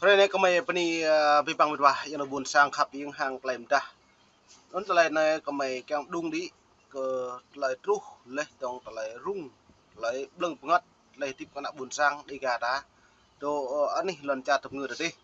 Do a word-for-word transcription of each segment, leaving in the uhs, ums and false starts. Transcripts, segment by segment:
Hrơi anai kơmơi bơni, ơ, abih bang mĕt wa, ayŏng adơi ƀuôn sang khăp ing hăng tơlơi mơdah. Anŭn tơlơi anai kơmơi kiăng đung đĭ kơ tơlơi truh laih dơ̆ng tơlơi rŭng, tơlơi blơ̆ng bơngăt, tơlơi hơdip kơ ană ƀuôn sang Dêga ta. Dŏ, ơ, anih lŏn čar tơpơngư ta dih.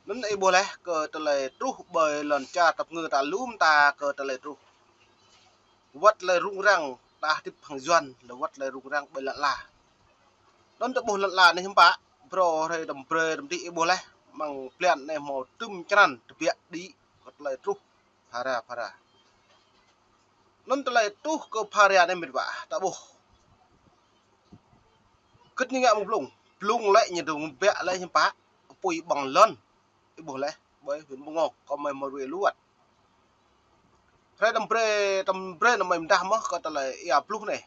Anŭn ih ƀuh laih kơ tơlơi truh ƀơi lŏn čar tơpơngư ta lŏm ta kơ tơlơi truh. Wơ̆t tơlơi rŭng răng ta hơdip hăng Yuan, lĕ wơ̆t tơlơi rŭng răng ƀơi lŏn ala. Anŭn ta ƀuh lŏn ala anai hiư̆m pă, phrâo hrơi tơm brơi tơm đĭ ih ƀuh laih, mơ̆ng blan anai hmâo tơm črăn tơbiă đĭ kơ tơlơi truh phara phara. Anŭn tơlơi truh kơ phara anai mĕt wa, ta ƀuh. Kơ̆t ñu ngă mơ̆ng blung, blung lĕ ñu dŏ biă lĕ hiư̆m pă, apui ƀơ̆ng lŏn. Ih ƀuh laih, ƀơi huyện Mông Ngô, kơmơi hmâo rui luăt. Hrơi tơm brơi, tơm brơi anai mơi mơdah mơ̆ kơ tơlơi ia bluh anai.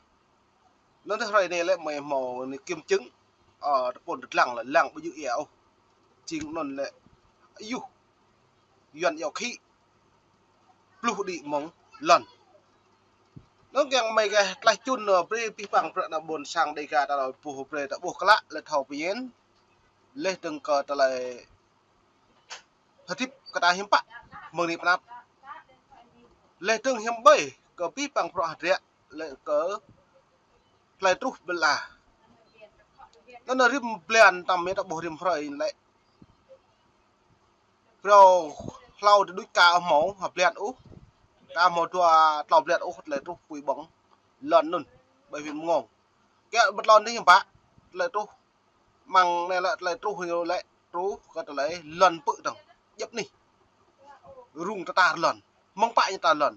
Anŭn tơ hrơi anai lĕ mơi hmâo anai kiểm chứng, ơ, tơpŭn tơdlăng lĕ lăng ƀu djơ̆ ia ôh. Jing anŭn lĕ ayuh Yuan iâu khĭ bluh đĭ mơ̆ng lŏn. Anŭn kiăng mơi gah tlaih čun, ơ, brơi abih bang bruă ană ƀuôn sang Dêga ta ƀuh brơi ta ƀuh klă lĕ thâo pơñen. Laih dơ̆ng kơ tơlơi hơdip kơ ta hiư̆m pă mơ̆ng anai pơ anăp. Laih dơ̆ng hiư̆m ƀơi kơ abih bang bruă hơdră lĕ kơ tơlơi truh ƀơi lŏn ala. Anŭn rĭm blan tơm mĕt ta ƀuh rĭm hrơi lĕ. Phrâo hlâo tơ đôč ka hmâo ha blan ôh. Ka hmâo dua tlâo blan ôh tơlơi truh apui ƀơ̆ng lŏn anŭn ƀơi huyện Mông Ngô. Kiăng ƀơi lŏn anai hiư̆m pă tơlơi truh. Mơ̆ng anai lĕ tơlơi truh ñu lĕ truh kơ tơlơi lŏn pơ̆ dơ̆ng. Djŏp anih. Rŭng tơtar lŏn. Mơ̆ng pă ñu tơtar lŏn.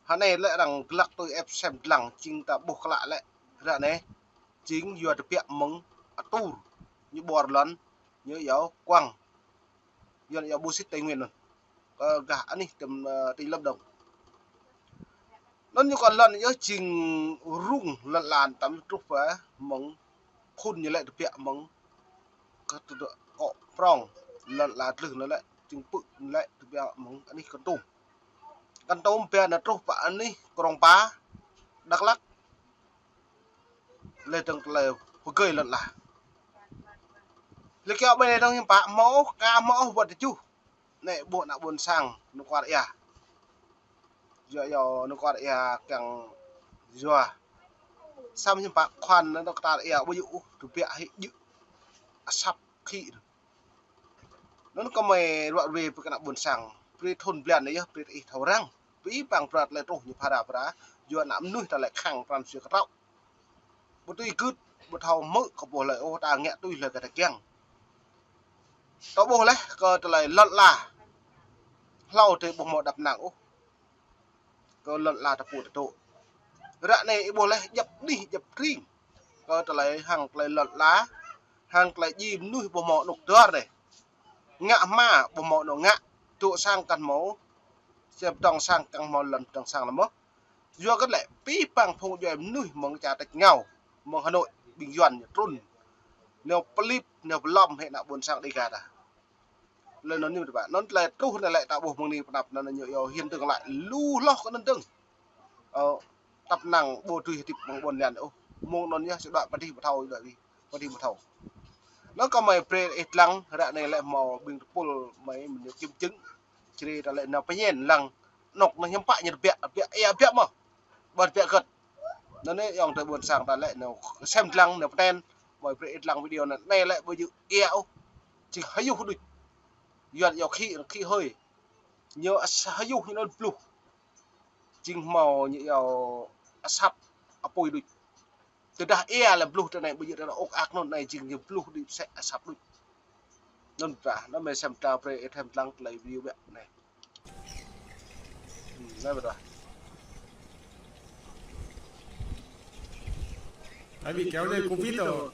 Hơnai lĕ arăng glăk tui ĕp sem dlăng jing ta ƀuh klă lĕ. Ră anai. Jing yua tơbiă mơ̆ng atur. Ñu ƀuăr lŏn. Ñu iâu Quảng. Yuan iâu bô xít Tây Nguyên anŭn. Kơ gah anih tơm, ơ, tỉnh Lâm Đồng. Anŭn ñu kơ lŏn yơh jing rŭng lŏn ala tơm truh pơ mơ̆ng phŭn ñu lĕ tơbiă mơ̆ng kơ tơdŏ kŏ prong lŏn ala tlưh anŭn lĕ jing pơ̆ anŭn lĕ tơbiă mơ̆ng anih Kon Tum. Kon Tum biă anŭn truh pơ anih Krông Pa, Dak Lak. Laih dơ̆ng tơlơi pơgơi lŏn ala. Lĕ kiăng ƀơi anai dơ̆ng hiư̆m pă hmâo, ka hmâo wơ̆t tơjuh. Anai ƀuh ană ƀuôn sang, nŭk kuar ia. Yua yua nŭk kuar ia kiăng yua. Samơ̆ hiư̆m pă khuan anŭn nŭk kuar ia ƀu djơ̆ ôh, tơbiă hĭ djơ̆. Asăp khĭ. Anŭn kơmơi ruă ruê pơ kơ ană ƀuôn sang. Brơi thun blan anai yơh, brơi ih thâo răng. Abih bang bruă tơlơi truh ñu phara phara. Yua ană mơnuih ta lĕ khăng pran jua kơtraŏ. Ƀu tui gưt, ƀu thâo hmư̆ kơ ƀuh hlơi ôh, ta ngă tui hlơi kơ ta kiăng. Ta ƀuh laih kơ tơlơi lŏn ala. Hlâo tơ ƀu hmâo đăp năng ôh. Kơ lŏn ala ta pô ta dŏ. Ră anai ih ƀuh laih djŏp anih djŏp tring. Kơ tơlơi hăng tơlơi lŏn ala, hăng tơlơi djai mơnuih ƀu hmâo anŏ dơr anai. Ngă hma ƀu hmâo anŏ ngă, dŏ sang kăn hmâo. Sem dŏng sang kăn hmâo lŏn dŏng sang lăm mơ̆. Yua kơ lĕ abih bang phung djuai mơnuih mơ̆ng čar tač rơngiao, mơ̆ng Hà Nội, ƀing Yuan ñu trŭn. Nao pơlip, nao pơlom hĭ ană ƀuôn sang Dêga ta. Lĕ anŭn ñu tơpă. Anŭn tơlơi truh anai lĕ ta ƀuh mơ̆ng anai pơ anăp anŭn ñu yua hiện tượng lĕ lu hloh kơ anŭn dơ̆ng. Ơ, tăp năng ƀu tui hơdip mơ̆ng ƀôn lan ôh. Mơ̆ng anŭn yơh sĭt đuaĭ pơdih ƀu thâo, đuaĭ pơdih ƀu thâo. Anŭn kơmơi brơi ih lăng, ră anai lĕ hmâo ƀing tơpul mơi mơ̆n ñu kiểm chứng. Čri ta lĕ nao pơñen lăng, anŏ anai hiư̆m pă ñu tơbiă, tơbiă ia biă mơ̆. Ƀu tơbiă gơ̆t. Anŭn anai ayŏng adơi ƀuôn sang ta lĕ nao sem lăng, nao pơten, mơi brơi ih lăng video anai, anai lĕ ƀu djơ̆ ia ôh. Jing hơyuh đôč. Yuan iâu khĭ, khĭ hơi. Ñu as-, hơyuh ñu anŭn bluh. Jing hmâo ñu iâu asăp apui đôč. Tơdah ia lĕ bluh tơ anai ƀu djơ̆ tơ anŭn ôk ak anŭn anai jing ñu bluh đĭ pơsĕ asăp đôč. Anŭn ta, anŭn mơi sem ta brơi ih sem lăng tơlơi video biă anai. Hmm, anai ƀu ta. Tại vì kéo dây Covid rồi.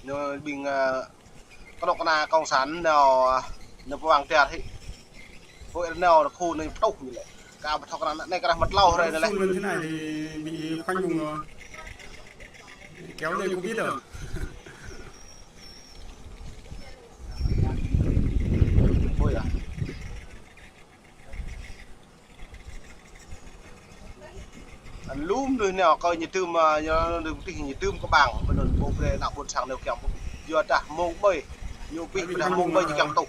Ñu ƀing, ơ, kơnuk kơna cộng sản nao, ơ, nao pơwang tiar hĭ. Ôi, nao, nao khu anai pơtuh ñu lĕ. Ka pơthâo kơ anai, anai kơ anai mă tlâo hrơi anai lĕ. Phun lên thế này thì bị khoanh vùng rồi. Kéo dây Covid rồi. Ôi à. Anŭn lu mơnuih nao kơ ñu tơm, ơ, ñu, ñu tơm kơ ƀang, mơ̆n anŭn ƀu brơi ană ƀôn sang nao kiăng ƀu. Yua dah mơ̆ng ƀơi. Ñu pih pơdah mông ƀơi ñu kiăng tuh.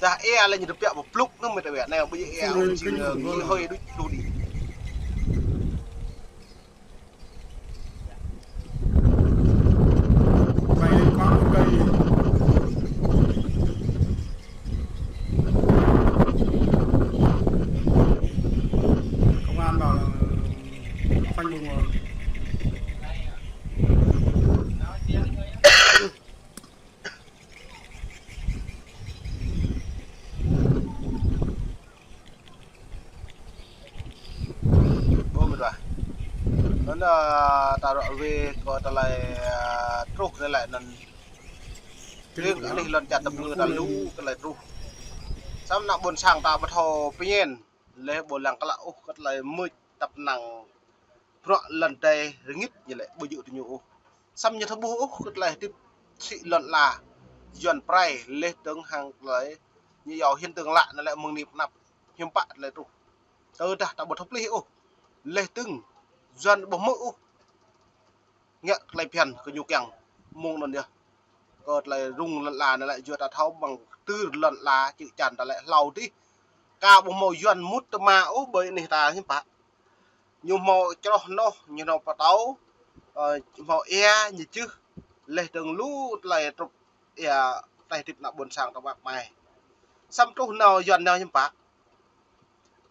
Dah ia lĕ ñu tơbiă pơplŭk nơ̆ng mơ̆ tơbiă anai ƀơi ia ƀơi jing ngui hơi đuč đuč đĭ. Công an bảo là khoanh vùng rồi. Ơ, mơ̆ ta. Anŭn, ơ, ta rŏ wơ̆t kơ tơlơi, ơ, truh tơlơi anŭn. Riêng anih lŏn čar tơpơngư ta lu tơlơi truh. Samơ̆ ană ƀôn sang ta ƀu thâo pơñen, lĕ ƀu lăng klă ôh kơ tơlơi mưč tăp năng bruă lŏn tơdơi rơngit ñu lĕ ƀu djơ̆ tơ ñu ôh. Samơ̆ ñu thâo ƀuh ôh kơ tơlơi hơdip sĭ lŏn ala Yuan pơrai lĕ dơ̆ng hăng tơlơi ñu yua hiện tượng lạ anŭn lĕ mơ̆ng anai pơ anăp hiư̆m pă tơlơi truh. Tơdah ta ƀu thâo pơplih ôh, lĕ dơ̆ng Yuan ƀu hmư̆ ôh ngă tơlơi phiăn kơ ñu kiăng mơ̆ng anŭn yơh. Kơ tơlơi rŭng lŏn ala anŭn lĕ yua ta thâo mơ̆ng tơlơi lŏn ala čư̆ čan ta lĕ hlâo adih. Ka ƀu hmâo Yuan mŭt tơma ôh ƀơi anih ta hiư̆m pă. Ñu hmâo čroh noh, ñu hmâo pơtâo, ơ, hmâo ia, ñu čư̆, lĕ dơ̆ng lu tơlơi truh ia tơlơi hơdip ană ƀôn sang ta mă mai. Samơ̆ truh nao Yuan nao hiư̆m pă.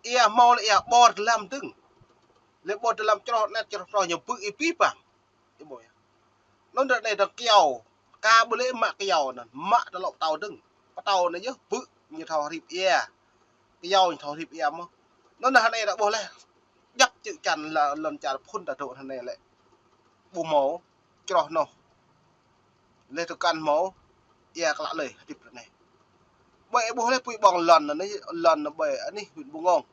Ia hmâo lĕ ia ƀor dơlăm dơ̆ng. Lĕ ƀor dơlăm čroh anet čroh čroh ñu bư̆ ih pih păng. Ih ƀuh yơh. Anŭn ră anai dơ̆ng kyâo. Ka ƀu lĕ mă kyâo anŭn, mă tơlơi pơtâo dơ̆ng. Pơtâo anai yơh bư̆ ñu thâo hrip ia. Kyâo ñu thâo hrip ia mơ̆n. Anŭn ră anai ta ƀuh lĕ. Djăp čư̆ čan lŏn čar phŭn ta dŏ ră anai lĕ. Ƀu hmâo čroh noh. Lĕ tơkan hmâo ia klă lơi hơdip ră anai. Ƀơi ih ƀuh lĕ apui ƀơ̆ng lŏn anai, lŏn ƀơi anih huyện Buôn Ôn.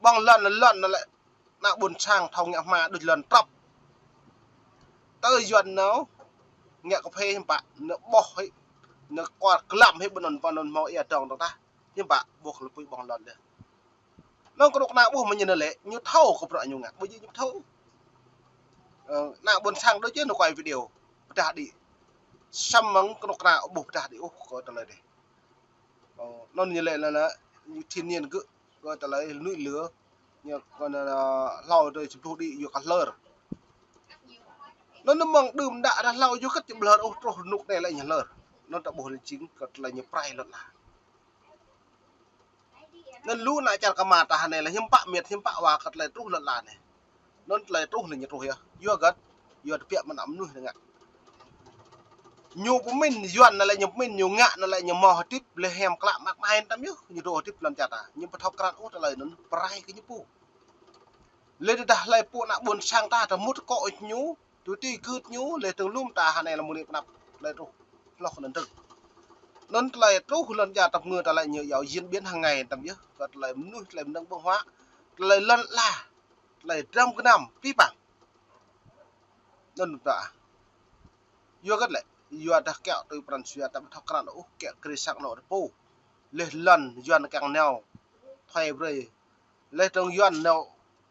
Ƀơ̆ng lŏn, lŏn anŭn lĕ ană ƀôn sang thâo ngă hma đôč lŏn trăp. Tơ Yuan nao ngă kơphê hiư̆m pă, nao ƀuh hĭ, nao kuar glăm hĭ ƀơi anŭn, ƀơi anŭn hmâo ia dŏng dŏng tah. Hiư̆m pă, ƀuh lĕ apui ƀơ̆ng lŏn dih. Anŭn kơnuk kơna ƀuh mơ̆ ñu anai lĕ, ñu thâo kơ bruă ñu ngă, ƀu djơ̆ ñu thâo. Ơ, ană ƀôn sang đôč yơh nao quay video, pơdah đĭ. Samơ̆ kơnuk kơna ƀuh pơdah đĭ ôh kơ tơlơi dih. Ơ, anŭn ñu lĕ anŭn, anŭn, ñu thiên nhiên gơ̆, kơ tơlơi nuih lơ, ñu kơ anŭn, ơ, hlâo tơlơi čơpluh đĭ yua kơ hlơr. Anŭn mơ̆ng đưm đă dah hlâo yua kơ čơpluh ôh truh rơnŭk anai lĕ ñu hlơr. Anŭn ta ƀuh lĕ jing kơ tơlơi ñu pơrai lŏn ala. Anŭn lu ană čar kơmar ta anai lĕ hiư̆m pă mĕt hiư̆m pă wa kơ tơlơi truh lŏn ala anai. Anŭn tơlơi truh lĕ ñu truh yơh. Yua gơ̆t, yua tơbiă mơ̆n ană mơnuih anai ngă. Ñu pơmĭn Yuan anŭn lĕ ñu pơmĭn ñu ngă anŭn lĕ ñu hmâo hơdip lĕ hiam klă mă mai tăm yơh, ñu dŏ hơdip lăm čar ta. Ñu ƀu thâo krăn ôh tơlơi anŭn pơrai kơ ñu pô. Lĕ tơdah hlơi pô ană ƀôn sang ta, ta mŭt kŏ ñu, tui ti gưt ñu, lĕ dơ̆ng lŏm ta anai lĕ mơ̆ng anai pơ anăp tơlơi truh hloh anŭn dơ̆ng. Anŭn tơlơi truh lŏn čar tơpơngư ta lĕ ñu yua diễn biến hàng ngày tăm yơh, kơ tơlơi mơnuih, tơlơi mơnơ̆ng ƀơ̆ng huă, tơlơi lŏn ala, tơlơi dram gơnam, pih păng. Anŭn ta. Yua kơ lĕ, yua dah kiaŏ tui pran jua ta ƀu thâo krăn ôh kiaŏ krê sang anŏ ta pô. Lĕ lŏn Yuan kiăng nao thuê brơi. Lĕ dơ̆ng Yuan nao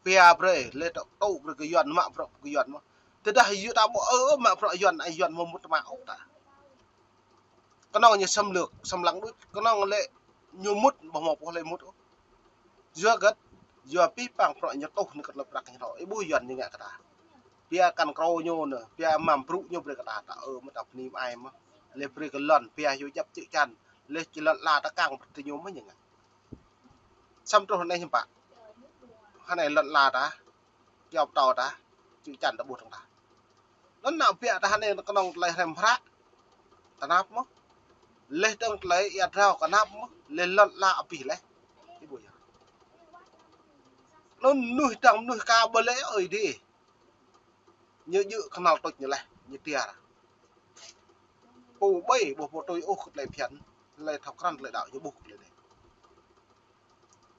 pia brơi, lĕ dơ̆ng tŭ brơi kơ Yuan, mă bruă kơ Yuan mơ̆n. Tơdah yua ta ƀu ơ mă bruă Yuan, ai Yuan hmâo mŭt tơma ôh ta. Kơnơ̆ng ñu xâm lược, xâm lăng đôč, kơnơ̆ng lĕ ñu mŭt, ƀu hmâo pô hlơi mŭt ôh. Yua gơ̆t, yua pih păng bruă ñu tuh anai kơ tơlơi prăk ñu thâo. Ih ƀuh Yuan ñu ngă kơ ta. Pia kăn krô ñu anai, pia măm brŭ ñu brơi kơ ta, ta ơ mơ̆ ta bơni mơai mơ̆n. Lĕ brơi kơ lŏn, pia yua djăp čư̆ čan, lĕ či lŏn ala ta kăng brơi kơ ñu mơ̆ ñu ngă. Samơ̆ truh anai hiư̆m pă. Anai lŏn ala ta, kiaŏ pơtâo ta, čư̆ čan ta ƀuh dơ̆ng ta. Anŭn ană biă ta anai kơnơ̆ng tơlơi hrăm hră, tơnap mơ̆n. Lĕ dơ̆ng tơlơi ia drao kơnap mơ̆n, lĕ lŏn ala abih lĕ. Ih ƀuh yơh. Anŭn mơnuih dơ̆ng mơnuih ka ƀu lĕ ơi dih. Ñu djơ̆ kơnăl tuč ñu lĕ, ñu tiar. Pô ƀai ƀuh pô tui ôh kơ tơlơi phiăn, tơlơi thâo krăn tơlơi đaŏ ñu ƀuh kơ tơlơi anai.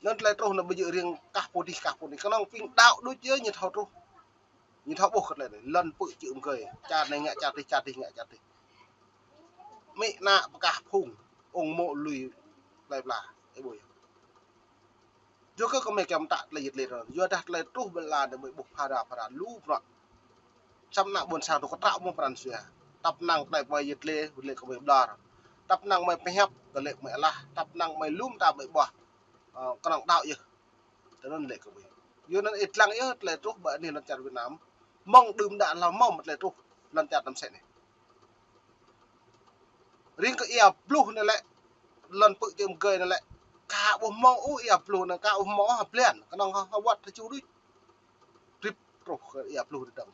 Anŭn tơlơi truh anŭn ƀu djơ̆ riêng kah pô dih kah pô anai. Kơnơ̆ng ƀing đaŏ đôč yơh ñu thâo truh. Ñu thâo ƀuh kơ tơlơi anai. Lŏn pư̆ čư̆ mơgơi. Čar anai ngă čar dih, čar dih ngă čar dih. Amĭ ană pơkah phung, ung mô̆ lui plơi pla. Ih ƀuh yơh. Yua kơ kơmơi kiăng mơtă tơlơi yit lĕ rŏ. Yua dah tơlơi truh ƀơi lŏn anai ƀuh phara phara lu bruă. Samơ̆ ană ƀôn sang truh kơ trăo mơ̆ng pran jua. Tăp năng tơlơi ƀai yơh lĕ, lĕ kơ ƀai ƀlŏr. Tăp năng mơi pơhiăp, kơ lĕ mơi alah. Tăp năng mơi lŏm ta ƀai ƀuah. Ơ, kơnơ̆ng đaŏ yơh. Tơ anŭn lĕ kơ ƀai. Yua anŭn ih lăng yơh tơlơi truh ƀơi anih lŏn čar Việt Nam. Mơ̆ng đưm đă hlâo mơ̆ng tơlơi truh lŏn čar tơm sĕ anai. Ring kơ ia pluh anai lĕ, lŏn pơ̆ čơm gơi anai lĕ, ka ƀuh mơ̆ng ôh ia pluh anai, ka ƀuh mơ̆ng ôh ha blan, kơnơ̆ng ha, ha wăt ha ču đôč. Trip truh kơ ia pluh anai dơ̆ng.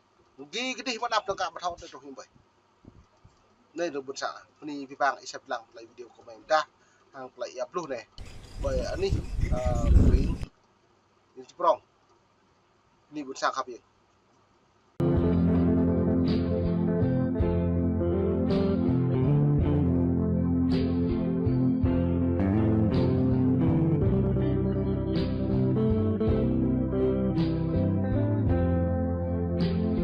Gih kơdih mơ̆n ăp dơ̆ng ka ƀu thâo tơlơi truh hiư̆m ƀơi. Anai dơ̆ng ƀôn sang, bơni abih bang ih săp lăng tơlơi video kơ mơi mơdah, hăng tơlơi ia pluh anai. Ƀơi anih, ơ, ring, ring čơprong. Bơni ƀôn sang khăp yơh.